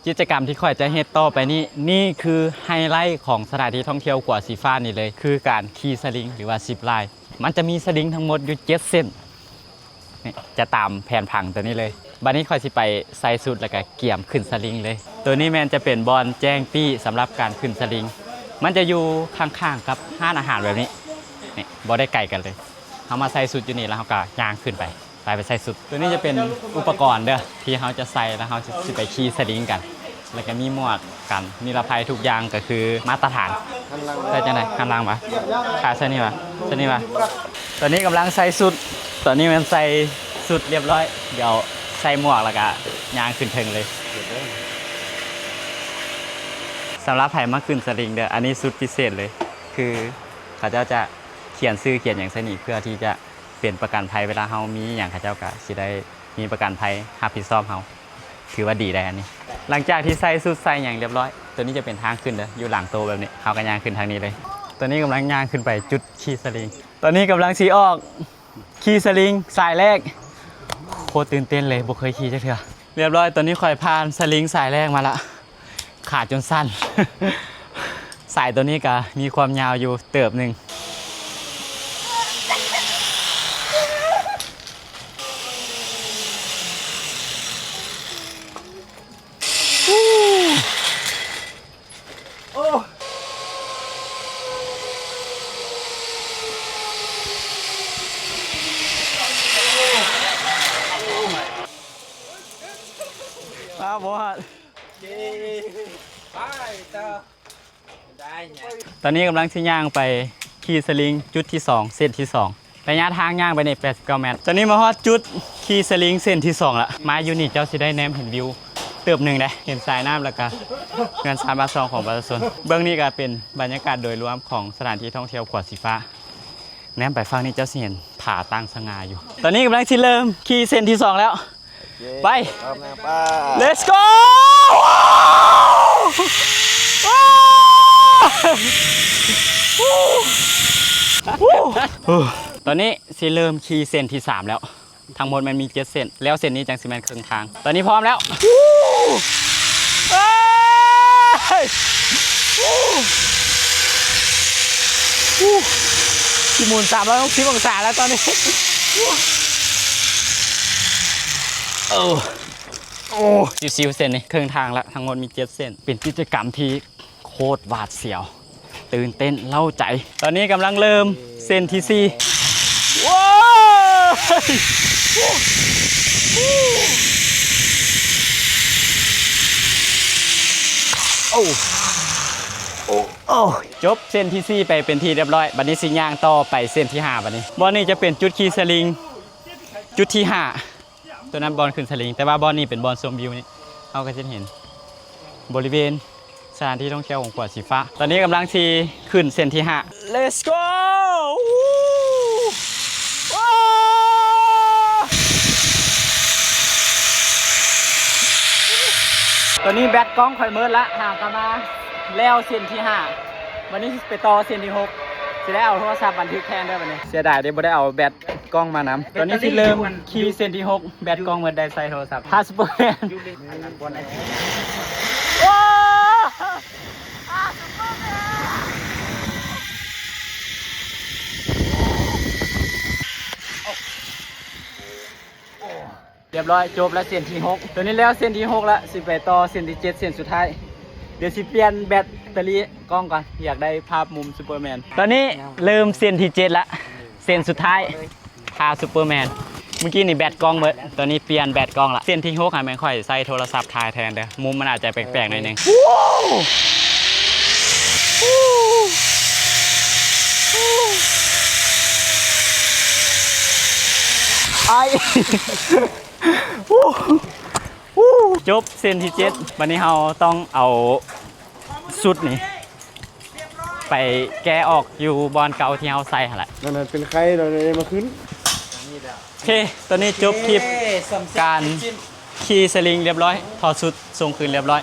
ກິດຈະກຳທີ່ຂ້ອຍຈະເຮັດຕໍ່ໄປນີ້ ນີ້ຄືໄຮໄລຂອງສະຖານທີ່ທ່ອງທ່ຽວຂົວສີຟ້ານີ້ເລີຍ ຄືການຂີ່ສະລິງ ຫຼືວ່າຊິບລາຍ. ມັນຈະມີສະລິງທັງໝົດຢູ່ເຈັດເສັ້ນ. ນີ້ ຈະຕາມແຜນຜັງຕົວນີ້ເລີຍ. ບັດນີ້ຂ້ອຍຊິໄປໃສ່ຊຸດ ແລ້ວກະກຽມຂຶ້ນສະລິງເລີຍ. ຕົວນີ້ແມ່ນຈະເປັນບ່ອນແຈ້ງປີ້ສຳລັບການຂຶ້ນສະລິງ. ມັນຈະຢູ່ຂ້າງໆກັບຮ້ານອາຫານແບບນີ້. ນີ້ ບໍ່ໄດ້ໄກກັນເລີຍ. ເຮົາມາໃສ່ຊຸດຢູ່ນີ້ ແລ້ວເຮົາກະຍ່າງຂຶ້ນໄປ. ໄປ ໄປໃສ່ຊຸດ. ຕົວນີ້ຈະເປັນອຸປະກອນເດີ້ ທີ່ເຮົາຈະໃສ່ ແລ້ວເຮົາຊິໄປຂີ່ສະລິງກັນ. ແລ້ວກະມີໝວກກັນນິລະໄພທຸກຢ່າງ ກະຄືມາດຕະຖານ. ໃສ່ຈັ່ງໃດ? ຫັນຫຼັງຫວາ? ຂາໃສ່ນີ້ຫວາ? ໃສ່ນີ້ຫວາ? ຕອນນີ້ກຳລັງໃສ່ຊຸດ. ຕອນນີ້ແມ່ນໃສ່ຊຸດລຽບຮ້ອຍ. ດຽວໃສ່ໝວກ ແລ້ວກະຍ່າງຂຶ້ນເທິງເລີຍ. ສຳລັບໃຜມາຂຶ້ນສະລິງເດີ້ ອັນນີ້ຊຸດພິເສດເລີຍ ຄືເຂົາເຈົ້າຈະຂຽນຊື່ຂຽນຫຍັງໃສ່ນີ້ ເພື່ອທີ່ຈະ ເປັນປະກັນໄພ ເວລາເຮົາມີຫຍັງ ເຂົາເຈົ້າກະຊິໄດ້ມີປະກັນໄພຮັບຜິດຊອບເຮົາ. ຖືວ່າດີໄດ໋ອັນນີ້. ຫຼັງຈາກທີ່ໃສ່ຊຸດໃສ່ຫຍັງລຽບຮ້ອຍ ຕົວນີ້ຈະເປັນທາງຂຶ້ນເດີ້ ຢູ່ຫຼັງໂຕແບບນີ້ ເຮົາກະຍ່າງຂຶ້ນທາງນີ້ເລີຍ. ຕົວນີ້ກຳລັງຍ່າງຂຶ້ນໄປຈຸດຂີ່ສະລິງ. ຕອນນີ້ກຳລັງຊິອອກຂີ່ສະລິງສາຍແລກ. ໂຄດຕື່ນເຕັ້ນເລີຍ ບໍ່ເຄີຍຂີ່ຈັກເທື່ອ. ລຽບຮ້ອຍ ຕອນນີ້ຂ້ອຍຜ່ານສະລິງສາຍແລກມາລະ. ຂາຈົນສັ່ນ. ສາຍຕົວນີ້ກະມີຄວາມຍາວຢູ່ເຕີບໜຶ່ງ. ມາບໍ່ຮອດ. ຕອນນີ້ກຳລັງຊິຍ່າງໄປຂີ່ສະລິງຈຸດທີສອງ ເສັ້ນທີສອງ. ໄລຍະທາງຍ່າງໄປນີ້ແປດສິບເກົ້າແມັດ. ຕອນນີ້ມາຮອດຈຸດຂີ່ສະລິງເສັ້ນທີສອງລະ. ມາຢູ່ນີ້ເຈົ້າຊິໄດ້ແນມເຫັນວິວເຕີບໜຶ່ງເດ້ ເຫັນສາຍນ້ຳ ແລ້ວກະເຮືອນຊານບ້ານຊ່ອງຂອງປະຊາຊົນ. ເບື້ອງນີ້ກະເປັນບັນຍາກາດໂດຍລວມຂອງສະຖານທີ່ທ່ອງທ່ຽວຂົວສີຟ້າ. ແນມໄປຝັ່ງນີ້ເຈົ້າຊິເຫັນຜາຕັ້ງສະຫງ່າຢູ່. ຕອນນີ້ກຳລັງຊິເລີ່ມຂີ່ເສັ້ນທີສອງແລ້ວ. ໄປ Let's go. ຕອນນີ້ຊິເລີ່ມຂີ່ເສັ້ນທີສາມແລ້ວ. ທັງໝົດແມ່ນມີເຈັດເສັ້ນ ແລ້ວເສັ້ນນີ້ຈັ່ງຊິແມ່ນເຄິ່ງທາງ. ຕອນນີ້ພ້ອມແລ້ວ. ຊິໝູນສາມຮ້ອຍຫົກສິບອົງສາແລ້ວຕອນນີ້. ໂອ້ ຊິວໆ ເສັ້ນນີ້ເຄິ່ງທາງລະ ທັງໝົດມີເຈັດເສັ້ນ. ເປັນກິດຈະກຳທີ່ໂຄດຫວາດສຽວ ຕື່ນເຕັ້ນເລົ້າໃຈ. ຕອນນີ້ກຳລັງເລີ່ມເສັ້ນທີສີ່. ວ້າວ ໂອ້ ໂອ້ ໂອ້ ຈົບເສັ້ນທີສີ່ໄປເປັນທີ່ຮຽບຮ້ອຍ. ບັດນີ້ຊິຍ່າງຕໍ່ໄປເສັ້ນທີຫ້າ. ບັດນີ້ບ່ອນນີ້ຈະເປັນຈຸດຂີ່ສະລິງຈຸດທີຫ້າ. ຕົວນັ້ນບ່ອນຂຶ້ນສະລິງ ແຕ່ວ່າບ່ອນນີ້ເປັນບ່ອນຊົມວິວນີ້ ເຮົາກະຊິເຫັນບໍລິເວນສະຖານທີ່ທ່ອງທ່ຽວຂອງຂົວສີຟ້າ. ຕອນນີ້ກຳລັງຊິຂຶ້ນເສັ້ນທີຫ້າ. Let's go. ຕອນນີ້ແບັດກ້ອງຂ້ອຍໝົດລະ ຫາກະມາແລ້ວເສັ້ນທີຫ້າ. ບັດນີ້ຊິໄປຕໍ່ເສັ້ນທີຫົກ ຊິໄດ້ເອົາໂທລະສັບບັນທຶກແທນເດີ້ບັດນີ້. ເສຍດາຍເດ້ ບໍ່ໄດ້ເອົາແບັດກ້ອງມານຳ. ຕອນນີ້ຊິເລີ່ມຂີ່ເສັ້ນທີຫົກ ແບັດກ້ອງໝົດ ໄດ້ໃສ່ໂທລະສັບ. ພາສປອດ ໂອ້ ຮຽບຮ້ອຍ ຈົບແລ້ວເສັ້ນທີຫົກ. ຕອນນີ້ແລ້ວເສັ້ນທີຫົກລະ ຊິໄປຕໍ່ເສັ້ນທີເຈັດ ເສັ້ນສຸດທ້າຍ. ດຽວຊິປ່ຽນແບັດເຕີຣີກ້ອງກ່ອນ ຢາກໄດ້ພາບມຸມຊຸບເປີແມນ. ຕອນນີ້ເລີ່ມເສັ້ນທີເຈັດລະ ເສັ້ນສຸດທ້າຍ ທ່າຊຸບເປີແມນ. ມື້ກີ້ນີ້ແບັດກ້ອງເບິດ ຕອນນີ້ປ່ຽນແບັດກ້ອງລະ. ເສັ້ນທີຫົກຫັ້ນແມ່ນຂ້ອຍໃຊ້ໂທລະສັບຖ່າຍແທນເດີ້ ມຸມມັນອາດຈະແປກໆໜ້ອຍໜຶ່ງ. ຈົບເສັ້ນທີເຈັດ. ບັດນີ້ເຮົາຕ້ອງເອົາຊຸດນີ້ໄປແກະອອກຢູ່ບ່ອນເກົ່າທີ່ເຮົາໃສ່ຫັ້ນແຫຼະ. ນັ້ນເປັນໄຂ່ ເຮົາໄດ້ມາຂຶ້ນ. ໂອເຄ ຕອນນີ້ຈົບຄລິບການຂີ່ສະລິງລຽບຮ້ອຍ ຖອດຊຸດ ສົ່ງຄືນລຽບຮ້ອຍ.